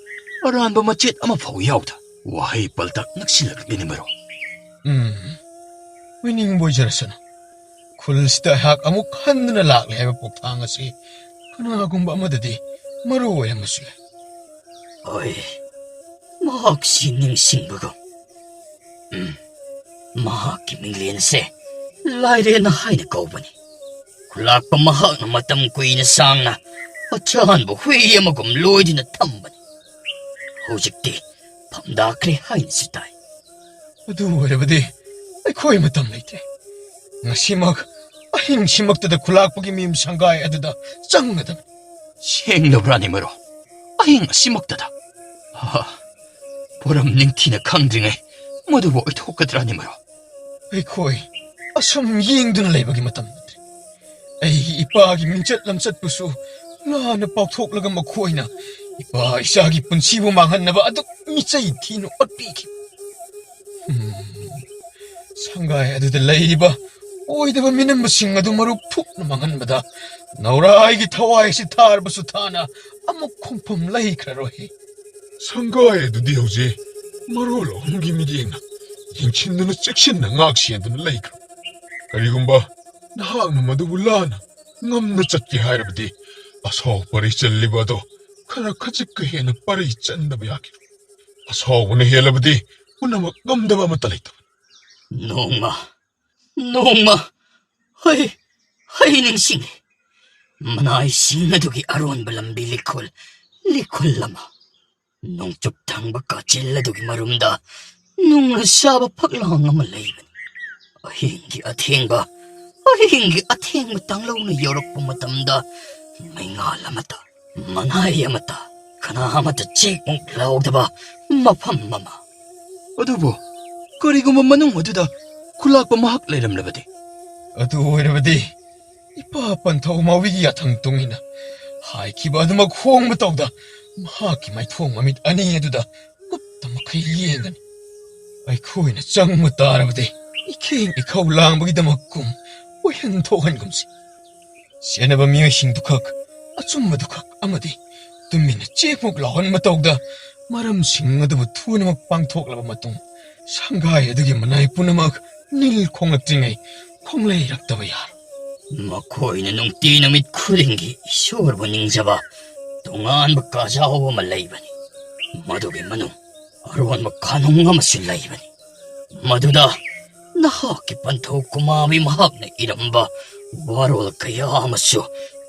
ꯑꯔꯥꯟꯕ ꯃꯆꯦꯠ ꯑꯃꯐꯥꯎ ꯌꯥꯎꯗ ꯋꯥꯍꯩ ꯄꯜꯇꯛ ꯅꯛꯁꯤꯜꯂꯛꯂꯤꯅꯦ, ꯃꯔꯨꯞ꯫ ꯎꯝ, ꯑꯣꯏꯅꯤꯡꯕ ꯑꯣꯏꯖꯔꯁꯅꯨ꯫ ꯈꯨꯜꯁꯤꯗ ꯑꯩꯍꯥꯛ ꯑꯃꯨꯛ ꯍꯟꯗꯨꯅ ꯂꯥꯛꯂꯦ ꯍꯥꯏꯕ ꯄꯣꯛꯊꯥꯡ ꯑꯁꯤ ꯀꯅꯥꯒꯨꯝꯕ ꯑꯃꯗꯗꯤ ꯃꯔꯨ ꯑꯣꯏꯔꯝꯕꯁꯨ ꯌꯥꯏ꯫ ꯍꯣꯏ, ꯃꯍꯥꯛꯁꯤ ꯅꯤꯡꯁꯤꯡꯕꯒꯨꯝ꯫ ꯎꯝ, ꯃꯍꯥꯛꯀꯤ ꯃꯤꯡꯂꯦꯟꯁꯦ ꯂꯥꯏꯔꯦꯟ ꯍꯥꯏꯅ ꯀꯧꯕꯅꯤ꯫ ꯈꯨꯂꯥꯛꯄ ꯃꯍꯥꯛꯅ ꯃꯇꯝ ꯀꯨꯏꯅ ꯁꯥꯡꯅ ꯑꯆꯥꯟꯕ ꯍꯨꯏ ꯑꯃꯒꯨꯝ ꯂꯣꯏꯗꯨꯅ ꯊꯝꯕꯅꯤ꯫ ꯍꯧꯖꯤꯛꯇꯤ ꯐꯝꯗꯥꯈ꯭ꯔꯦ ꯍꯥꯏꯅꯁꯨ ꯇꯥꯏ꯫ ꯑꯗꯨ ꯑꯣꯏꯔꯕꯗꯤ ꯑꯩꯈꯣꯏ ꯃꯇꯝ ꯂꯩꯇ꯭ꯔꯦ꯫ ꯉꯁꯤꯃꯛ ꯑꯍꯤꯡꯁꯤꯃꯛꯇꯗ ꯈꯨꯂꯥꯛꯄꯒꯤ ꯃꯌꯨꯝ ꯁꯪꯒꯥꯏ ꯑꯗꯨꯗ ꯆꯪꯒꯗꯕꯅꯤ꯫ ꯁꯦꯡꯂꯕ꯭ꯔꯥꯅꯦ, ꯃꯔꯨꯞ? ꯑꯍꯤꯡ ꯑꯁꯤꯃꯛꯇꯗ? ꯍꯥ, ꯄꯣꯔꯝ ꯅꯤꯡꯊꯤꯅ ꯈꯪꯗ꯭ꯔꯤꯉꯩ ꯃꯗꯨꯕꯨ ꯑꯣꯏꯊꯣꯛꯀꯗ꯭ꯔꯥꯅꯦ, ꯃꯔꯨꯞ? ꯑꯩꯈꯣꯏ ꯑꯁꯨꯝ ꯌꯦꯡꯗꯨꯅ ꯂꯩꯕꯒꯤ ꯃꯇꯝ ꯅꯠꯇ꯭ꯔꯦ꯫ ꯑꯩꯒꯤ ꯏꯄꯥꯒꯤ ꯃꯤꯡꯆꯠ ꯂꯝꯆꯠꯄꯨꯁꯨ ꯂꯥꯟꯅ ꯄꯥꯎꯊꯣꯛꯂꯒ ꯃꯈꯣꯏꯅ ꯏꯄꯥ ꯏꯆꯥꯒꯤ ꯄꯨꯟꯁꯤꯕꯨ ꯃꯥꯡꯍꯟꯅꯕ ꯑꯗꯨꯛ ꯃꯤꯆꯩ ꯊꯤꯅ ꯑꯣꯠꯄꯤꯈꯤ꯫ ꯎꯝ, ꯁꯪꯒꯥꯏ ꯑꯗꯨꯗ ꯂꯩꯔꯤꯕ ꯑꯣꯏꯗꯕ ꯃꯤꯅꯝꯕꯁꯤꯡ ꯑꯗꯨ ꯃꯔꯨ ꯐꯨꯛꯅ ꯃꯥꯡꯍꯟꯕꯗ ꯅꯧꯔꯥꯏꯒꯤ ꯊꯋꯥꯏ ꯑꯁꯤ ꯊꯥꯔꯕꯁꯨ ꯊꯥꯅ ꯑꯃꯨꯛ ꯈꯣꯡꯐꯝ ꯂꯩꯈ꯭ꯔꯔꯣꯏ꯫ ꯁꯪꯒꯥꯏ ꯑꯗꯨꯗꯤ ꯍꯧꯖꯤꯛ ꯃꯔꯣꯜ ꯑꯍꯨꯝꯒꯤ ꯃꯤꯠꯌꯦꯡꯅ ꯌꯦꯡꯁꯤꯟꯗꯨꯅ ꯆꯦꯛꯁꯤꯟꯅ ꯉꯥꯛ ꯁꯦꯟꯗꯨꯅ ꯂꯩꯈ꯭ꯔꯕ꯫ ꯀꯔꯤꯒꯨꯝꯕ ꯅꯍꯥꯛꯅ ꯃꯗꯨꯕꯨ ꯂꯥꯟꯅ ꯉꯝꯅ ꯆꯠꯀꯦ ꯍꯥꯏꯔꯕꯗꯤ ꯑꯁꯥꯎ ꯄꯔꯩ ꯆꯜꯂꯤꯕ ꯑꯗꯣ ꯈꯔ ꯈꯖꯤꯛꯀ ꯍꯦꯟꯅ ꯄꯔꯩ ꯆꯟꯗꯕ ꯌꯥꯈꯤꯔꯣꯏ꯫ ꯑꯁꯥꯎꯕꯅ ꯍꯦꯜꯂꯕꯗꯤ ꯄꯨꯝꯅꯃꯛ ꯉꯝꯗꯕ ꯑꯃꯠꯇ ꯂꯩꯇꯕꯅꯤ꯫ ꯅꯣꯡꯃ, ꯅꯣꯡꯃ, ꯍꯩ, ꯍꯩ ꯅꯤꯡꯁꯤꯡꯉꯤ꯫ ꯃꯅꯥꯏꯁꯤꯡ ꯑꯗꯨꯒꯤ ꯑꯔꯣꯟꯕ ꯂꯝꯕꯤ ꯂꯤꯈꯨꯜ, ꯂꯤꯈꯨꯜ ꯑꯃ꯫ ꯅꯣꯡꯆꯨꯞ ꯊꯪꯕ ꯀꯥꯆꯤꯜ ꯑꯗꯨꯒꯤ ꯃꯔꯨꯝꯗ ꯅꯨꯡꯅ ꯁꯥꯕ ꯐꯛꯂꯥꯡ ꯑꯃ ꯂꯩꯕꯅꯤ꯫ ꯑꯍꯤꯡꯒꯤ ꯑꯊꯦꯡꯕ, ꯑꯍꯤꯡꯒꯤ ꯑꯊꯦꯡꯕ ꯇꯥꯡꯂꯧꯅ ꯌꯧꯔꯛꯄ ꯃꯇꯝꯗ ꯃꯩꯉꯥꯜ ꯑꯃꯠꯇ, ꯃꯅꯥꯏ ꯑꯃꯠꯇ, ꯀꯅꯥ ꯑꯃꯠꯇ ꯆꯦꯛꯃꯨꯛ ꯂꯥꯎꯗꯕ ꯃꯐꯝ ꯑꯃ꯫ ꯑꯗꯨꯕꯨ ꯀꯔꯤꯒꯨꯝꯕ ꯃꯅꯨꯡ ꯑꯗꯨꯗ ꯈꯨꯂꯥꯛꯄ ꯃꯍꯥꯛ ꯂꯩꯔꯝꯂꯕꯗꯤ? ꯑꯗꯨ ꯑꯣꯏꯔꯕꯗꯤ ꯏꯄꯥ ꯄꯟꯊꯧ ꯃꯥꯎꯕꯤꯒꯤ ꯌꯥꯊꯪ ꯃꯇꯨꯡ ꯏꯟꯅ ꯍꯥꯏꯈꯤꯕ ꯑꯗꯨꯃꯛ ꯍꯣꯡꯕ ꯇꯧꯗ ꯃꯍꯥꯛꯀꯤ ꯃꯥꯏꯊꯣꯡ ꯃꯃꯤꯠ ꯑꯅꯤ ꯑꯗꯨꯗ ꯀꯨꯞꯇ ꯃꯈꯩ ꯌꯦꯡꯒꯅꯤ꯫ ꯑꯩꯈꯣꯏꯅ ꯆꯪꯕ ꯇꯥꯔꯕꯗꯤ ꯏꯈꯦꯡ ꯏꯈꯧ ꯂꯥꯡꯕꯒꯤꯗꯃꯛ ꯀꯨꯝ ꯑꯣꯏꯍꯟ ꯊꯣꯛꯍꯟꯒꯨꯝꯁꯤ꯫ ꯆꯦꯟꯅꯕ ꯃꯤꯑꯣꯏꯁꯤꯡꯗꯨꯈꯛ, ꯑꯆꯨꯝꯕꯗꯨꯈꯛ ꯑꯃꯗꯤ ꯇꯨꯃꯤꯟꯅ ꯆꯦꯛꯃꯨꯛ ꯂꯥꯎꯍꯟꯕ ꯇꯧꯗ ꯃꯔꯝꯁꯤꯡ ꯑꯗꯨꯕꯨ ꯊꯨꯅꯃꯛ ꯄꯥꯡꯊꯣꯛꯂꯕ ꯃꯇꯨꯡ ꯁꯪꯒꯥꯏ ꯑꯗꯨꯒꯤ ꯃꯅꯥꯏ ꯄꯨꯝꯅꯃꯛ ꯅꯤꯜ ꯈꯣꯡꯂꯛꯇ꯭ꯔꯤꯉꯩ ꯈꯣꯡꯂꯩꯔꯛꯇꯕ ꯌꯥꯔꯣꯏ꯫ ꯃꯈꯣꯏꯅ ꯅꯨꯡꯇꯤ ꯅꯨꯃꯤꯠ ꯈꯨꯗꯤꯡꯒꯤ ꯏꯁꯣꯔꯕꯨ ꯅꯤꯡꯖꯕ ꯇꯣꯉꯥꯟꯕ ꯀꯥꯖꯥꯎ ꯑꯃ ꯂꯩꯕꯅꯤ꯫ ꯃꯗꯨꯒꯤ ꯃꯅꯨꯡ ꯑꯔꯣꯟꯕ ꯀꯥꯅꯨꯡ ꯑꯃꯁꯨ ꯂꯩꯕꯅꯤ꯫ ꯃꯗꯨꯗ ꯅꯍꯥꯛꯀꯤ ꯄꯟꯊꯧ ꯀꯨꯃꯥꯕꯤ ꯃꯍꯥꯛꯅ ꯏꯔꯝꯕ ꯋꯥꯔꯣꯜ ꯀꯌꯥ ꯑꯃꯁꯨ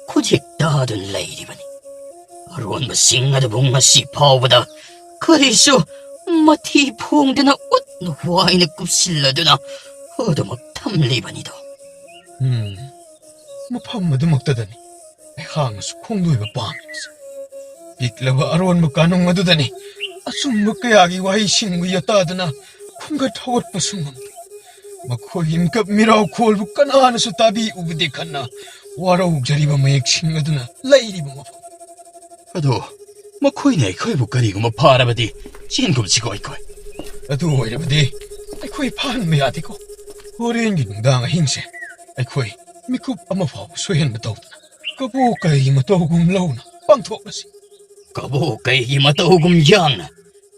ꯈꯨꯖꯤꯛ ꯇꯥꯗꯨꯅ ꯂꯩꯔꯤꯕꯅꯤ꯫ ꯑꯔꯣꯟꯕꯁꯤꯡ ꯑꯗꯨꯕꯨ ꯉꯁꯤ ꯐꯥꯎꯕꯗ ꯀꯔꯤꯁꯨ ꯃꯊꯤ ꯐꯣꯡꯗꯅ ꯎꯠꯅ ꯋꯥꯏꯅ ꯀꯨꯞꯁꯤꯜꯂꯗꯨꯅ ꯑꯗꯨꯃꯛ ꯊꯝꯂꯤꯕꯅꯤꯗꯣ꯫ ꯎꯝ, ꯃꯐꯝ ꯑꯗꯨꯃꯛꯇꯗꯅꯤ ꯑꯩꯍꯥꯛꯅꯁꯨ ꯈꯣꯡꯗꯣꯏꯕ ꯄꯥꯝꯂꯤꯕꯁꯦ꯫ ꯄꯤꯛꯂꯕ ꯑꯔꯣꯟꯕ ꯀꯥꯅꯨꯡ ꯑꯗꯨꯗꯅꯤ ꯑꯆꯨꯝꯕ ꯀꯌꯥꯒꯤ ꯋꯥꯍꯩꯁꯤꯡꯕꯨ ꯌꯥꯇꯥꯗꯨꯅ ꯈꯨꯝꯒꯠ ꯍꯧꯒꯠꯄꯁꯨ ꯉꯝꯗꯦ꯫ ꯃꯈꯣꯏꯒꯤ ꯃꯤꯀꯞ ꯃꯤꯔꯥꯎ ꯈꯣꯜꯕꯨ ꯀꯅꯥꯅꯁꯨ ꯇꯥꯕꯤꯎꯕꯗꯦ ꯈꯟꯅ ꯋꯥꯔꯧꯖꯔꯤꯕ ꯃꯌꯦꯛꯁꯤꯡ ꯑꯗꯨꯅ ꯂꯩꯔꯤꯕ ꯃꯐꯝ꯫ ꯑꯗꯣ ꯃꯈꯣꯏꯅ ꯑꯩꯈꯣꯏꯕꯨ ꯀꯔꯤꯒꯨꯝꯕ ꯐꯥꯔꯕꯗꯤ ꯆꯦꯟꯒꯨꯝꯁꯤꯀꯣ ꯑꯩꯈꯣꯏ꯫ ꯑꯗꯨ ꯑꯣꯏꯔꯕꯗꯤ ꯑꯩꯈꯣꯏ ꯐꯥꯍꯟꯕ ꯌꯥꯗꯦꯀꯣ꯫ ꯍꯣꯔꯦꯟꯒꯤ ꯅꯨꯡꯗꯥꯡ ꯑꯍꯤꯡꯁꯦ ꯑꯩꯈꯣꯏ ꯃꯤꯀꯨꯞ ꯑꯃ ꯐꯥꯎꯕ ꯁꯣꯏꯍꯟꯕ ꯇꯧꯗꯅ ꯀꯕꯣ ꯀꯩꯒꯤ ꯃꯇꯧꯒꯨꯝ ꯂꯧꯅ ꯄꯥꯡꯊꯣꯛꯂꯁꯤ꯫ ꯀꯕꯣ ꯀꯩꯒꯤ ꯃꯇꯧꯒꯨꯝ ꯌꯥꯡꯅ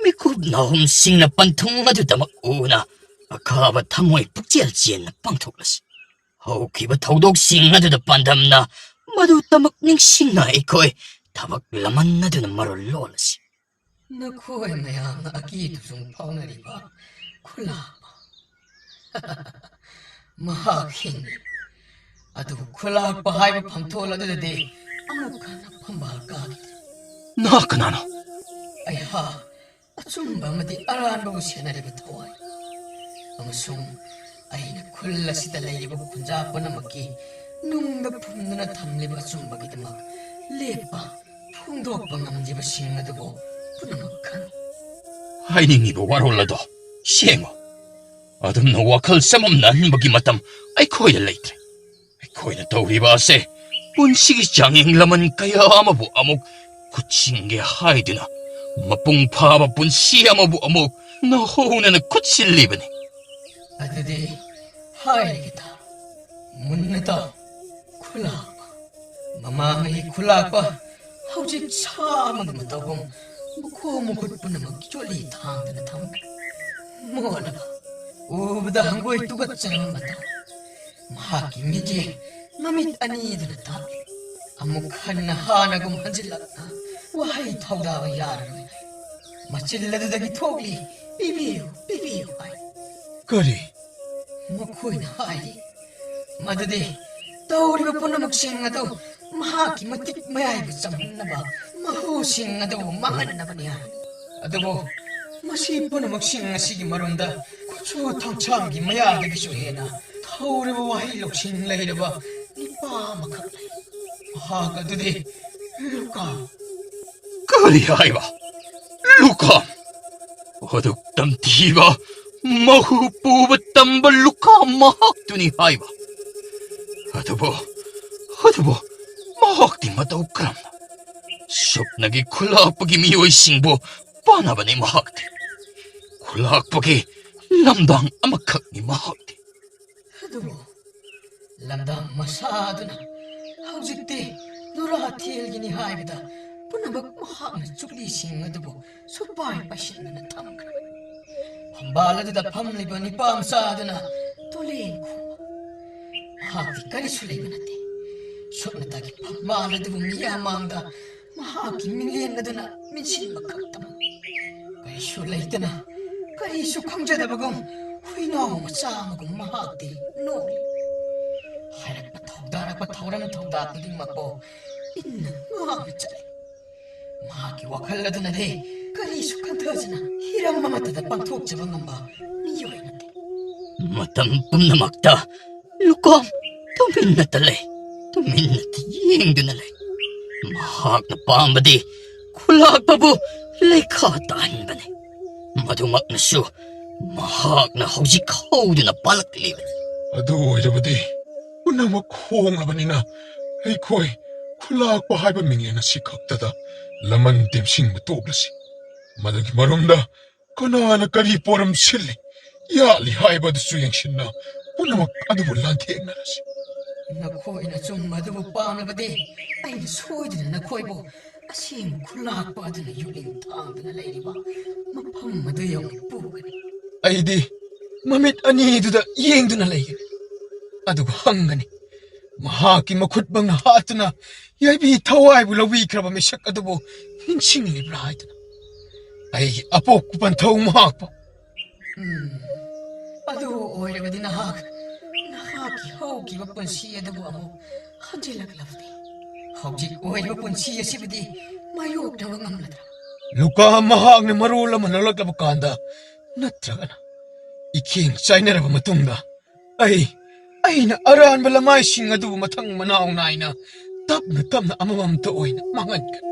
ꯃꯤꯀꯨꯞ ꯅꯥꯍꯨꯝꯁꯤꯡꯅ ꯄꯟꯊꯨꯡ ꯑꯗꯨꯗꯃꯛ ꯎꯅ ꯑꯈꯥꯕ ꯊꯃꯣꯏ ꯄꯨꯛꯆꯦꯜ ꯆꯦꯟꯅ ꯄꯥꯡꯊꯣꯛꯂꯁꯤ꯫ ꯍꯧꯈꯤꯕ ꯊꯧꯗꯣꯛꯁꯤꯡ ꯑꯗꯨꯗ ꯄꯥꯟꯗꯝꯅ ꯃꯗꯨꯇꯃꯛ ꯅꯤꯡꯁꯤꯡꯅ ꯑꯩꯈꯣꯏ ꯊꯕꯛ ꯂꯃꯟ ꯑꯗꯨꯅ ꯃꯔꯣꯜ ꯂꯣꯜꯂꯁꯤ꯫ ꯅꯈꯣꯏ ꯃꯌꯥꯝꯅ ꯑꯀꯤ ꯇꯨꯖꯨꯡ ꯐꯥꯎꯅꯔꯤꯕ ꯈꯨꯂꯥꯛꯄ꯫ ꯃꯍꯥꯛ ꯍꯤꯡꯂꯤ꯫ ꯑꯗꯨꯕꯨ ꯈꯨꯂꯥꯛꯄ ꯍꯥꯏꯕ ꯐꯝꯊꯣꯜ ꯑꯗꯨꯗꯗꯤ ꯑꯃꯨꯛ ꯍꯟꯅ ꯐꯝꯕꯥꯜ ꯀꯥꯈꯤꯗ꯭ꯔꯦ꯫ ꯅꯍꯥꯛ ꯀꯅꯥꯅꯣ? ꯑꯩꯍꯥꯛ ꯑꯆꯨꯝꯕ ꯑꯃꯗꯤ ꯑꯔꯥꯟꯕꯕꯨ ꯁꯦꯟꯅꯔꯤꯕ ꯊꯋꯥꯏ ꯑꯃꯁꯨꯡ ꯑꯩꯅ ꯈꯨꯜ ꯑꯁꯤꯗ ꯂꯩꯔꯤꯕ ꯈꯨꯟꯖꯥ ꯄꯨꯝꯅꯃꯛꯀꯤ ꯅꯨꯡꯗ ꯐꯨꯝꯗꯨꯅ ꯊꯝꯂꯤꯕ ꯑꯆꯨꯝꯕꯒꯤꯗꯃꯛ ꯂꯦꯞꯄ ꯐꯣꯡꯗꯣꯛꯄ ꯉꯝꯗ꯭ꯔꯤꯕꯁꯤꯡ ꯑꯗꯨꯕꯨ ꯄꯨꯝꯅꯃꯛ ꯈꯪꯏ꯫ ꯍꯥꯏꯅꯤꯡꯉꯤꯕ ꯋꯥꯔꯣꯜ ꯑꯗꯣ ꯁꯦꯡꯉꯨ꯫ ꯑꯗꯨꯝꯅ ꯋꯥꯈꯜ ꯆꯃꯝꯅꯍꯟꯕꯒꯤ ꯃꯇꯝ ꯑꯩꯈꯣꯏꯗ ꯂꯩꯇ꯭ꯔꯦ꯫ ꯑꯩꯈꯣꯏꯅ ꯇꯧꯔꯤꯕ ꯑꯁꯦ ꯄꯨꯟꯁꯤꯒꯤ ꯆꯥꯡꯌꯦꯡ ꯂꯃꯟ ꯀꯌꯥ ꯑꯃꯕꯨ ꯑꯃꯨꯛ ꯈꯨꯠꯁꯤꯟꯒꯦ ꯍꯥꯏꯗꯨꯅ ꯃꯄꯨꯡ ꯐꯥꯕ ꯄꯨꯟꯁꯤ ꯑꯃꯕꯨ ꯑꯃꯨꯛ ꯅꯧꯍꯧꯅꯅ ꯈꯨꯠꯁꯤꯜꯂꯤꯕꯅꯤ꯫ ꯑꯗꯨꯗꯤ ꯍꯥꯏꯔꯒꯦ ꯇꯥꯎ, ꯃꯨꯟꯅ ꯇꯥꯎ, ꯈꯨꯂꯥꯛꯄ꯫ ꯃꯃꯥꯡꯉꯩ ꯈꯨꯂꯥꯛꯄ ꯍꯧꯖꯤꯛ ꯁꯥ ꯑꯃꯒꯤ ꯃꯇꯧꯒꯨꯝ ꯃꯈꯣꯡ ꯃꯈꯨꯠ ꯄꯨꯝꯅꯃꯛ ꯌꯣꯠꯂꯤ ꯊꯥꯡꯗꯅ ꯊꯝꯈ꯭ꯔꯦ꯫ ꯃꯣꯠꯂꯕ, ꯎꯕꯗ ꯍꯪꯒꯣꯏ ꯇꯨꯒꯠꯆꯔꯕ ꯃꯇꯧ꯫ ꯃꯍꯥꯛꯀꯤ ꯃꯤꯠꯌꯦꯡ ꯃꯃꯤꯠ ꯑꯅꯤꯗꯨꯅ ꯇꯥꯛꯂꯤ꯫ ꯑꯃꯨꯛ ꯍꯟꯅ ꯍꯥꯟꯅꯒꯨꯝ ꯍꯟꯖꯤꯜꯂꯛꯅ ꯋꯥꯍꯩ ꯊꯧꯗꯥꯕ ꯌꯥꯔꯔꯣꯏ ꯍꯥꯏ꯫ ꯃꯆꯤꯜ ꯑꯗꯨꯗꯒꯤ ꯊꯣꯛꯂꯤ, "ꯄꯤꯕꯤꯌꯨ, ꯄꯤꯕꯤꯌꯨ" ꯍꯥꯏ꯫ ꯀꯔꯤ? ꯃꯈꯣꯏꯅ ꯍꯥꯏꯔꯤ ꯃꯗꯨꯗꯤ ꯇꯧꯔꯤꯕ ꯄꯨꯝꯅꯃꯛꯁꯤꯡ ꯑꯗꯨ ꯃꯍꯥꯛꯀꯤ ꯃꯇꯤꯛ ꯃꯌꯥꯏꯕꯨ ꯆꯝꯍꯟꯅꯕ ꯃꯍꯨꯁꯤꯡ ꯑꯗꯨꯕꯨ ꯃꯥꯡꯍꯟꯅꯕꯅꯤ ꯍꯥꯏ꯫ ꯑꯗꯨꯕꯨ ꯃꯁꯤ ꯄꯨꯝꯅꯃꯛꯁꯤꯡ ꯑꯁꯤꯒꯤ ꯃꯔꯨꯝꯗ ꯈꯨꯠꯁꯨ ꯊꯥꯡꯁꯥꯡꯒꯤ ꯃꯌꯥꯗꯒꯤꯁꯨ ꯍꯦꯟꯅ ꯊꯧꯔꯕ ꯋꯥꯍꯩ ꯂꯧꯁꯤꯡ ꯂꯩꯔꯕ ꯅꯨꯄꯥ ꯑꯃꯈꯛ ꯂꯩ꯫ ꯃꯍꯥꯛ ꯑꯗꯨꯗꯤ ꯂꯨꯀꯥ꯫ ꯀꯔꯤ ꯍꯥꯏꯕ? ꯂꯨꯀꯥ? ꯑꯗꯨꯛ ꯇꯝꯊꯤꯕ, ꯃꯍꯨ ꯄꯨꯕ ꯇꯝꯕ ꯂꯨꯀꯥ ꯃꯍꯥꯛꯇꯨꯅꯤ ꯍꯥꯏꯕ? ꯑꯗꯨꯕꯨ, ꯑꯗꯨꯕꯨ ꯃꯍꯥꯛꯇꯤ ꯃꯇꯧ ꯀꯔꯝꯅ? ꯁꯨꯞꯅꯒꯤ ꯈꯨꯜꯂꯥꯛꯄꯒꯤ ꯃꯤꯑꯣꯏꯁꯤꯡꯕꯨ ꯄꯥꯟꯅꯕꯅꯤ ꯃꯍꯥꯛꯇꯤ꯫ ꯈꯨꯜꯂꯥꯛꯄꯒꯤ ꯂꯝꯗꯥꯡ ꯑꯃꯈꯛꯅꯤ ꯃꯍꯥꯛꯇꯤ꯫ ꯑꯗꯨꯕꯨ ꯂꯝꯗꯥꯡ ꯃꯁꯥ ꯑꯗꯨꯅ ꯍꯧꯖꯤꯛꯇꯤ ꯅꯨꯔꯥꯊꯦꯜꯒꯤꯅꯤ ꯍꯥꯏꯕꯗ ꯄꯨꯝꯅꯃꯛ ꯃꯍꯥꯛꯅ ꯆꯨꯛꯂꯤꯁꯤꯡ ꯑꯗꯨꯕꯨ ꯁꯨꯄꯥꯏ ꯄꯥꯏꯁꯤꯟꯗꯨꯅ ꯊꯝꯈ꯭ꯔꯦ꯫ ꯐꯝꯕꯥꯜ ꯑꯗꯨꯗ ꯐꯝꯂꯤꯕ ꯅꯤꯄꯥ ꯃꯆꯥ ꯑꯗꯨꯅ ꯇꯣꯂꯦꯟ ꯈꯨꯝꯕ꯫ ꯃꯍꯥꯛꯇꯤ ꯀꯔꯤꯁꯨ ꯂꯩꯕ ꯅꯠꯇꯦ꯫ ꯁꯨꯞꯅꯇꯒꯤ ꯐꯝꯕꯥꯜ ꯑꯗꯨꯕꯨ ꯃꯤꯌꯥꯝ ꯃꯥꯡꯗ ꯃꯍꯥꯛꯀꯤ ꯃꯤꯠꯌꯦꯡ ꯑꯗꯨꯅ ꯃꯤꯠꯁꯤꯟꯕ ꯈꯛꯇꯃꯛ꯫ ꯀꯔꯤꯁꯨ ꯂꯩꯇꯅ, ꯀꯔꯤꯁꯨ ꯈꯪꯖꯗꯕꯒꯨꯝ ꯍꯨꯏꯅꯥꯎ ꯃꯆꯥ ꯑꯃꯒꯨꯝ ꯃꯍꯥꯛꯇꯤ ꯅꯣꯛꯂꯤ꯫ ꯍꯥꯏꯔꯛꯄ ꯊꯧꯗꯥꯔꯛꯄ ꯊꯧꯔꯝ ꯊꯧꯗꯥ ꯈꯨꯗꯤꯡꯃꯛꯄꯨ ꯏꯟꯅ ꯉꯥꯛꯅ ꯆꯠꯂꯤ꯫ ꯃꯍꯥꯛꯀꯤ ꯋꯥꯈꯜ ꯑꯗꯨꯅꯗꯤ ꯀꯔꯤꯁꯨ ꯈꯟꯊꯗꯅ ꯍꯤꯔꯝ ꯑꯃꯠꯇꯗ ꯄꯥꯡꯊꯣꯛꯆꯕ ꯉꯝꯕ ꯃꯤꯑꯣꯏ ꯅꯠꯇꯦ꯫ ꯃꯇꯝ ꯄꯨꯝꯅꯃꯛꯇ ꯂꯨꯀꯥꯝ ꯇꯨꯃꯤꯟꯅꯇ ꯂꯩ, ꯇꯨꯃꯤꯟꯅꯇ ꯌꯦꯡꯗꯨꯅ ꯂꯩ꯫ ꯃꯍꯥꯛꯅ ꯄꯥꯝꯕꯗꯤ ꯈꯨꯂꯥꯛꯄꯕꯨ ꯂꯩꯈꯥ ꯇꯥꯍꯟꯕꯅꯤ꯫ ꯃꯗꯨꯃꯛꯅꯁꯨ ꯃꯍꯥꯛꯅ ꯍꯧꯖꯤꯛ ꯍꯧꯗꯨꯅ ꯄꯥꯜꯂꯛꯂꯤꯕꯅꯤ꯫ ꯑꯗꯨ ꯑꯣꯏꯔꯕꯗꯤ ꯄꯨꯝꯅꯃꯛ ꯍꯣꯡꯂꯕꯅꯤꯅ ꯑꯩꯈꯣꯏ ꯈꯨꯂꯥꯛꯄ ꯍꯥꯏꯕ ꯃꯤꯡꯂꯦꯟ ꯑꯁꯤ ꯈꯛꯇꯗ ꯂꯃꯟ ꯇꯦꯝꯁꯤꯡꯕ ꯇꯣꯛꯂꯁꯤ꯫ ꯃꯗꯨꯒꯤ ꯃꯔꯨꯝꯗ ꯀꯅꯥꯅ ꯀꯔꯤ ꯄꯣꯔꯝ ꯁꯤꯜꯂꯤ, ꯌꯥꯠꯂꯤ ꯍꯥꯏꯕ ꯑꯗꯨꯁꯨ ꯌꯦꯡꯁꯤꯟꯅ ꯄꯨꯝꯅꯃꯛ ꯑꯗꯨꯕꯨ ꯂꯥꯟꯊꯦꯡꯅꯔꯁꯤ꯫ ꯅꯈꯣꯏꯅ ꯑꯆꯨꯝꯕ ꯑꯗꯨꯕꯨ ꯄꯥꯝꯂꯕꯗꯤ ꯑꯩꯅ ꯁꯣꯏꯗꯅ ꯅꯈꯣꯏꯕꯨ ꯑꯁꯦꯡꯕ ꯈꯨꯂꯥꯛꯄ ꯑꯗꯨꯅ ꯌꯣꯠꯂꯤꯡ ꯊꯥꯡꯗꯨꯅ ꯂꯩꯔꯤꯕ ꯃꯐꯝ ꯑꯗꯨ ꯌꯧꯅ ꯄꯨꯒꯅꯤ꯫ ꯑꯩꯗꯤ ꯃꯃꯤꯠ ꯑꯅꯤꯗꯨꯗ ꯌꯦꯡꯗꯨꯅ ꯂꯩꯒꯅꯤ, ꯑꯗꯨꯒ ꯍꯪꯒꯅꯤ, ꯃꯍꯥꯛꯀꯤ ꯃꯈꯨꯠ ꯃꯉꯥ ꯍꯥꯠꯇꯨꯅ ꯌꯥꯏꯕꯤ ꯊꯋꯥꯏꯕꯨ ꯂꯧꯕꯤꯈ꯭ꯔꯕ ꯃꯤꯁꯛ ꯑꯗꯨꯕꯨ ꯅꯤꯡꯁꯤꯡꯂꯤꯕ꯭ꯔꯥ ꯍꯥꯏꯗꯨꯅ꯫ ꯑꯩꯒꯤ ꯑꯄꯣꯛꯄ ꯄꯟꯊꯧ ꯃꯍꯥꯛꯄꯨ꯫ ꯎꯝ, ꯑꯗꯨ ꯑꯣꯏꯔꯕꯗꯤ ꯅꯍꯥꯛ, ꯅꯍꯥꯛꯀꯤ ꯍꯧꯈꯤꯕ ꯄꯨꯟꯁꯤ ꯑꯗꯨꯕꯨ ꯑꯃꯨꯛ ꯍꯟꯖꯤꯜꯂꯛꯂꯕꯗꯤ ꯍꯧꯖꯤꯛ ꯑꯣꯏꯔꯤꯕ ꯄꯨꯟꯁꯤ ꯑꯁꯤꯕꯨꯗꯤ ꯃꯥꯌꯣꯛꯅꯕ ꯉꯝꯂꯗ꯭ꯔꯥ? ꯂꯨꯀꯥ ꯃꯍꯥꯛꯅ ꯃꯔꯣꯜ ꯑꯃ ꯂꯧꯂꯛꯂꯕ ꯀꯥꯟꯗ, ꯅꯠꯇ꯭ꯔꯒꯅ ꯏꯈꯦꯡ ꯆꯥꯏꯅꯔꯕ ꯃꯇꯨꯡꯗ, ꯑꯩ, ꯑꯩꯅ ꯑꯔꯥꯟꯕ ꯂꯃꯥꯏꯁꯤꯡ ꯑꯗꯨꯕꯨ ꯃꯊꯪ ꯃꯅꯥꯎ ꯅꯥꯏꯅ ꯇꯞꯅ ꯇꯞꯅ ꯑꯃꯃꯝꯇ ꯑꯣꯏꯅ ꯃꯥꯡꯍꯟꯒꯅꯤ꯫